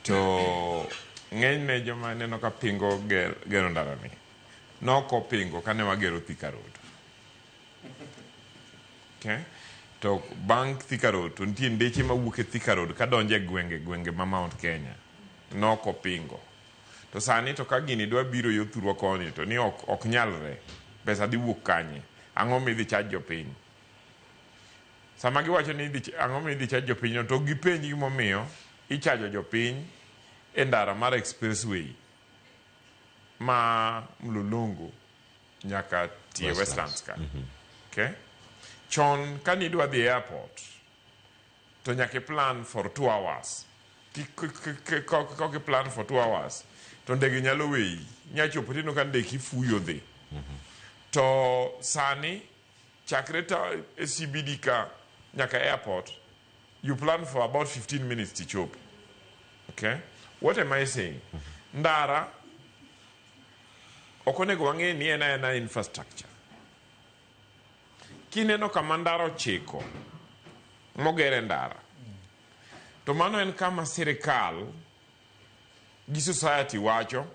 To ng'enyne joma neno ka pingo gero ndarani nokopingo kane wagero Thika Road. Okay? To bang' Thika Road to nitie ndeche mawuok e Thika Road kadonjo e gwenge gwenge ma Mount Kenya. Nokopingo. To sani to ka gini dwa biro yo thurwa koni to ni ok nyalre. Pesa dhi wuok kanye? Ang'o midhi charge jopiny? Sama giwacho ni ang'o midhi charge jopiny no to gipenj gimomiyo ichajo jopiny e ndara mar expressway ma Mlolongo nyaka tie Westlands ka. Okay? Chon kane idwa dhi airport to nyaka i plan for 2 hours. Kok i plan for 2 hours to ndege nyalo weyi. Inya chopo tineno ka ndeki fuyo dhi. To sani chakre ta e CBD ka nyaka airport you plan for about 15 minutes tichopo. Okay? What am I saying? Ndara ok onego wang'e ni en aena infrastructure. Kineno kama ndara ochiko mogere ndara to mano en kama sirikal gi society wacho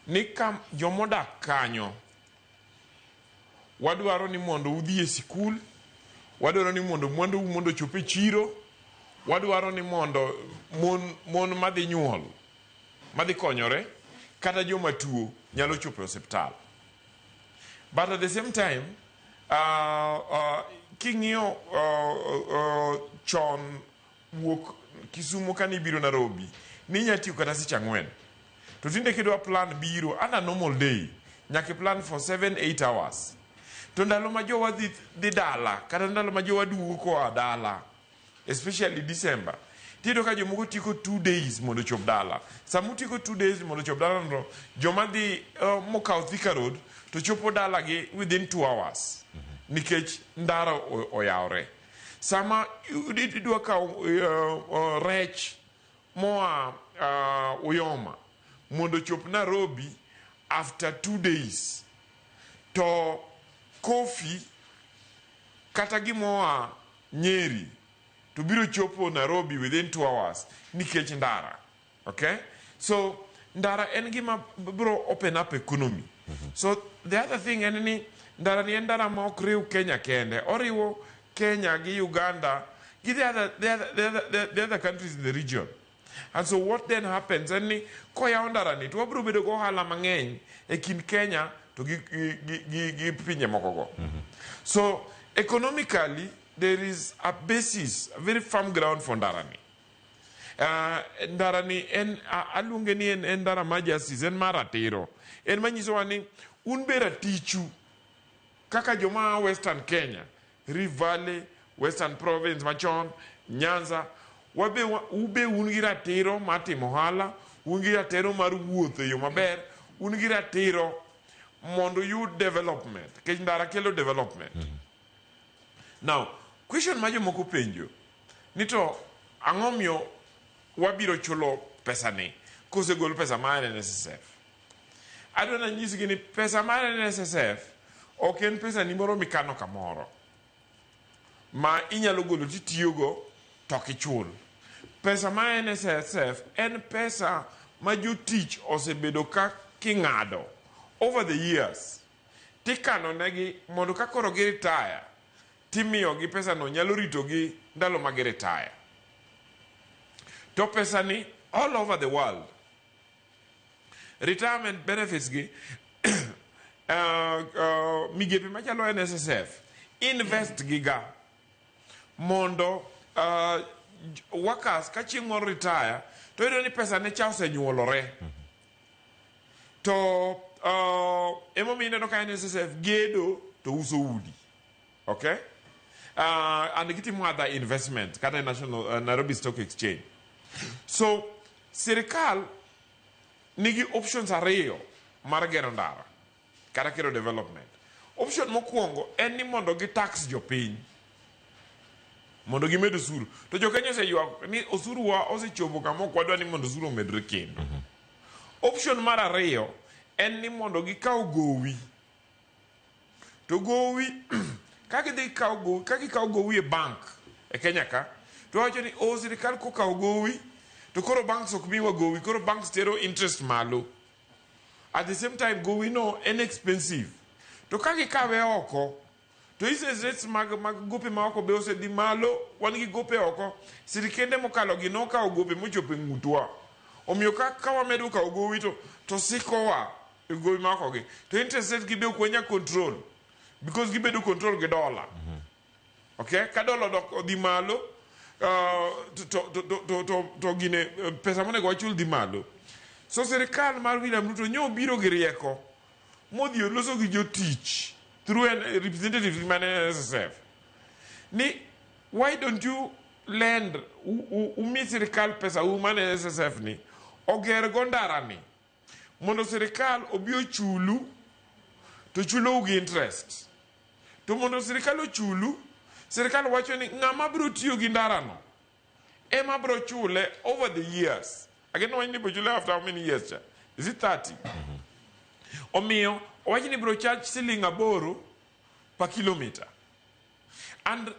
ni ka jomodak kanyo wadwaro ni mondo udhi e sikul, wadwaro ni mondo mwandu mondo ochop e chiro, wadwaro ni mondo mon madhi nyuol madhi konyore kata joma tuo nyalo chopo e osiptal. But at the same time, king'iyo chon wuok Kisumo kane ibiro Nairobi, ninya tiyo kata seche ang'wen. To tinde kidwa plan biro under normal day, nyaka i plan for 7-8 hours. To ndalo ma jowa dhi dala, kata ndalo ma jowa duogo koa dala, especially December, tiyudo ka jomoko tieko 2 days mondo ochop dala. Sama utieko 2 days mondo ochop dala no, joma dhi mokawo Thika Road to chopo dala gi within 2 hours. Nikech ndara oyawre. Sama idwa kawo rech moa Uyoma mondo ochop Nairobi after 2 days, to coffee kata gimoa Nyeri to biro chopo Nairobi within 2 hours nikech ndara. Okay? So ndara en gima biro open up economy. So the other thing en ni ndara ni en ndara ma ok riw Kenya kende, oriwo Kenya gi Uganda gi the other countries in the region. And so what then happens en ni koyaw ndara ni to wabiro bedo go ohala mang'eny e kind Kenya to gi pinje moko go. So economically there is a basis, a very firm ground for ndara ni. Ndara ni en aluonge ni en ndara mar justice, en mar ratiro. En manyisowa ni un be ratichu kaka joma a Western Kenya, Rift Valley, Western Province machon, Nyanza, wabe ube un gi ratiro mar timo ohala, un gi ratiro mar wuotho e yo maber, un gi ratiro mondo uyud development, nikech ndara kelo development. Now, question ma jomoko penjo ni to ang'o miyo wabiro chulo pesa ni kosegol pesa mar NSSF? Adwa nanyisgi ni pesa mar NSSF ok en pesa ni moro mikano kamoro ma inyalo golo titiyogo to ok ichul. Pesa mar NSSF en pesa ma jotich osebedo ka king'ado over the years tikano negi mondo ka koro gi retire timiyogi pesa no nyalo ritogi ndalo ma gi retire. To pesa ni all over the world retirement benefits gi migepe machalo NSSF invest gi ga mondo workers ka chieng' moro retire to iyudo ni pesa ne cha osenyuolore. To emomiyo ineno ka NSSF gedo to uso udi. Okay? And gitimo other investment kata e National Nairobi Stock Exchange. So sirikal nigi options ariyo mar gero ndara kata kelo development. Option mokwongo en ni mondo gi tax jopiny mondo gimed osuru. To jo Kenya oseywak ni osuru wa osechopo kama ok wadwa ni mondo osuru omedre kendo. Option mar ariyo en ni mondo gikaw gowi. To gowi ka gidhi kawo gowi, ka gikawo gowi e bank e Kenya ka, to wacho ni o sirikal kokawo gowi To koro banks ok miwa gowi, koro banks tero interest malo. At the same time, gowi no en expensive. To ka gikawe oko, to interest rates mag gope ma oko be osedhi malo. Wan gi gope oko, sirikende mokalo gi nokawo gope mochopo e ng'utwa. Omiyo ka wamedo kawo gowi to sikowa e gowi ma oko gi. To interest rate gi be ok wanyal control because gibedo control gi dollar. Okay? Ka dollar odok odhi malo, to gine pesa monego wachul dhi malo. So sirikal mar William Ruto nyo obiro gi rieko modhi oloso gi jotich through an representative mane NSSF ni why don't you lend umi sirikal pesa u mane NSSF ni oger go ndara ni mondo sirikal obi ochulu to chulou gi interest. To mondo sirikal ochulu, sirikal wacho ni ng'ama biro tiyo gi ndarano ema biro chule over the years. Again, wach ni biro chule after how many years cha? Is it 30? Omiyo owach ni biro charge siling 8 per kilometer. And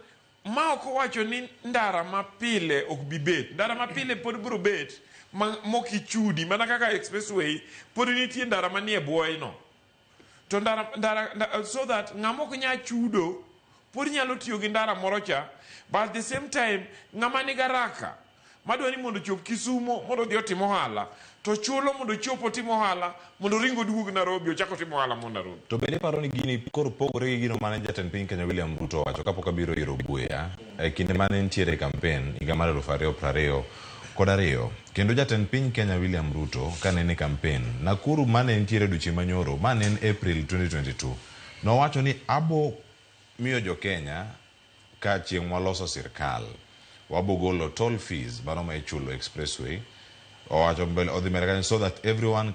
ma ok owacho ni ndara mapile ok bi bet. Ndara mapile pod biro bet ma mok ichudi mana kaka expressway pod nitie ndara manie bwoye no. To ndara, so that ng'ama ok nyal chudo pod nyalo tiyo gi ndara moro cha, but at the same time ng'ama nigi haraka madwa ni mondo ochop Kisumo mondo odhi otim ohala to chulo mondo ochop otim ohala mondo oring oduog Nairobi ochak otim ohala mo Nairobi. To bende iparo ni gini koro pogore gi gino mane jatend piny Kenya William Ruto owacho kapok abiro ir Obuya e kinde mane nitiere e campaign higa mar 2022? Kendo jatend piny Kenya William Ruto kane en e campaign Nakuru mane nitiere odiochieng' manyoro mane en April 2022 nowacho ni abo miyo jo Kenya ka chieng' waloso sirkal wabo golo toll fees mano ma ichulo expressway. Owacho mbele odhi mbele kanyo so that everyone